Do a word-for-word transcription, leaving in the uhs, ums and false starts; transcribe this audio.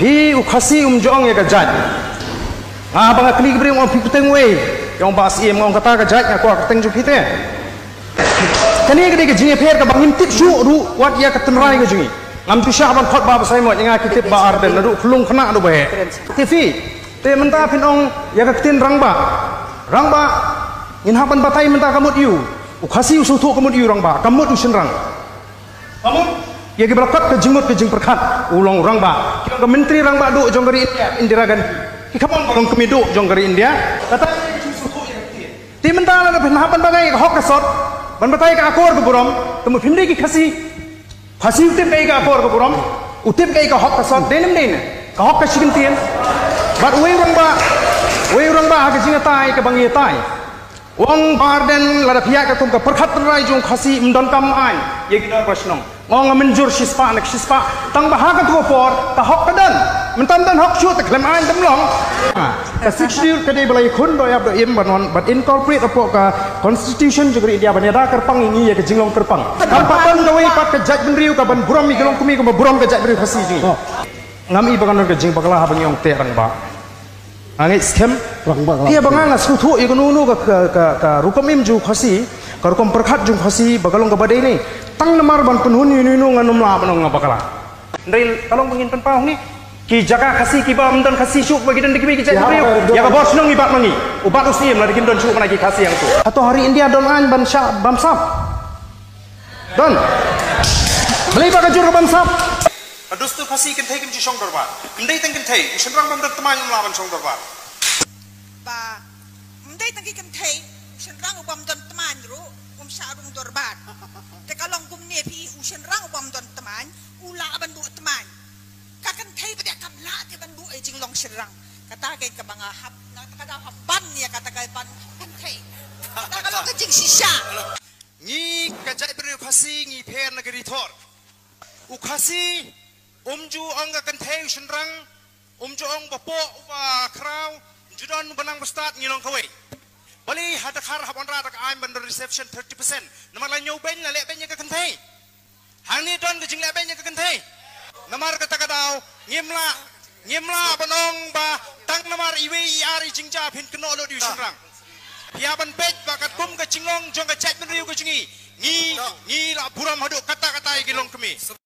Phi u Khasi um ju ong ïa ka jait. Nga ba nga kylli ka briew, ong phi kyrteng uei. Ïa ong Bah Syiem, nga ong kata ka jait, nga kwah kyrteng jong phi te. Kane ka dei ka jingïapher kaba ngim tip shuh ruh wat ïa ka tynrai ka jong ngi. Ngam tu shah ban khot Bah Basaimoj, nga ki tip Bah Ardent naduh khlung khynnah haduh ba heh. Te phi, te mynta phin ong ïa ka ktien rangbah. Rangbah, ngin hap ban batai mynta ka mut ïa u. U Khasi u sngewthuh ka mut ïa u rangbah, ka mut u shynrang. Ka mut ïa kiba la kot ka jingmut ka jingpyrkhat, u long u rangbah. Ki long ka myntri rangbah duh jong ka ri India, Indira Gandhi. Ki kham ong ba long kmie duh jong ka ri India. Kata ka jingsuh ïa ka ktien. Te mynta lada phin hap ban batai ka hok ka sot, ban batai ka akor ka burom, te mut phim dei ki Khasi. Khasi u tip kaei ka akor ka burom, u tip kaei ka hok ka sot, dei ne ym dei ne? Ka hok ka shi kyntien. Bad uwei u rangbah, uwei u rangbah ha ka jingïatai kaba ngi ïatai. U ong Bah Ardent, lada phi ïaid katkum ka pyrkhat tynrai jong u Khasi, ym donkam aiñ ïa ki dorbar shnong. Nga ong nga mynjur shispah ne shispah, tang ba ha katto ka por ka hok ka don. Mynta ym don hok shuh te khlem aiñ, ym long. Ka Sixth Schedule ka dei ba la ïakhun da u ïap da u im ban wan, ban incorporate hapoh ka Constitution jong ka ri India, ban ïada kyrpang ïa ngi ïa ka jinglong kyrpang. Kam pat don kawei pat ka jaitbynriew kaban burom ïa ka longkmie kumba burom ka jaitbynriew Khasi jong ngi. Ngam i ba kan don ka jingbakla haba ngi ong te rangbah. Nga ngeit skhem. Rangbah, rangbah. Ïa ba nga nga sngewthuh ïa kano kano ka, ka, ka, ka rukom im jong u Khasi, ka rukom pyrkhat jong u Khasi ba ka long kaba dei ne. Tang namar ban pynhun ïa uno uno ngan ym lah ban ong nga bakla. Hynrei ka long ba ngin pynpaw hangne. Ki jaka Khasi kiba ym don Khasi shuh ba ki don da kiwei ki jait briew. Ïa ka bor shnong i bat ma ngi. U bat u Syiem lada kim don shuh ma ngi ki Khasi hangto. Hato ha ri India don aiñ ban shah bamsap? Don. Balei ba ka jur ka bamsap? Ka dustur Khasi, kynthei kim ju shong dorbar. Ym dei tang kynthei, u shynrang bym don tmaiñ um lah ban shong dorbar. Ba, ym dei tang ki kynthei, u shynrang u bym don tmaiñ ruh um shah rung dorbar. Te ka long kumne phi, u shynrang u bym don tmaiñ u lah ban buh tmaiñ. Ka kynthei pat kam lah te ban buh ei jinglong shynrang. Kata ka kaba nga hap, na kata ka hap ban ïa kata ka ban kynthei. Kata ka long ka jingshisha. Ngi ka jaitbynriew Khasi ngi pher na ka ri Thor. U Khasi um ju ong ka kynthei u shynrang, um ju ong ba poh uba khraw, ju don uba nang ba stad, ngi long kawei. Balei ha Dkhar hap wanrah da ka aiñ ban don reservation thirty percent. Namar la ñiew beiñ, la leh beiñ ïa ka kynthei. Hangne don ka jingleh beiñ ïa ka kynthei. Namar kata ka daw ngim lah, ngim lah ban ong ba tang namar iwei i ar i jingjia phin kynnoh lut ïa u shynrang. Phi hap ban peit ba katkum ka jinglong jong ka jaitbynriew ka jong ngi, ngi, ngi la burom haduh katta katta ïa ki longkmie.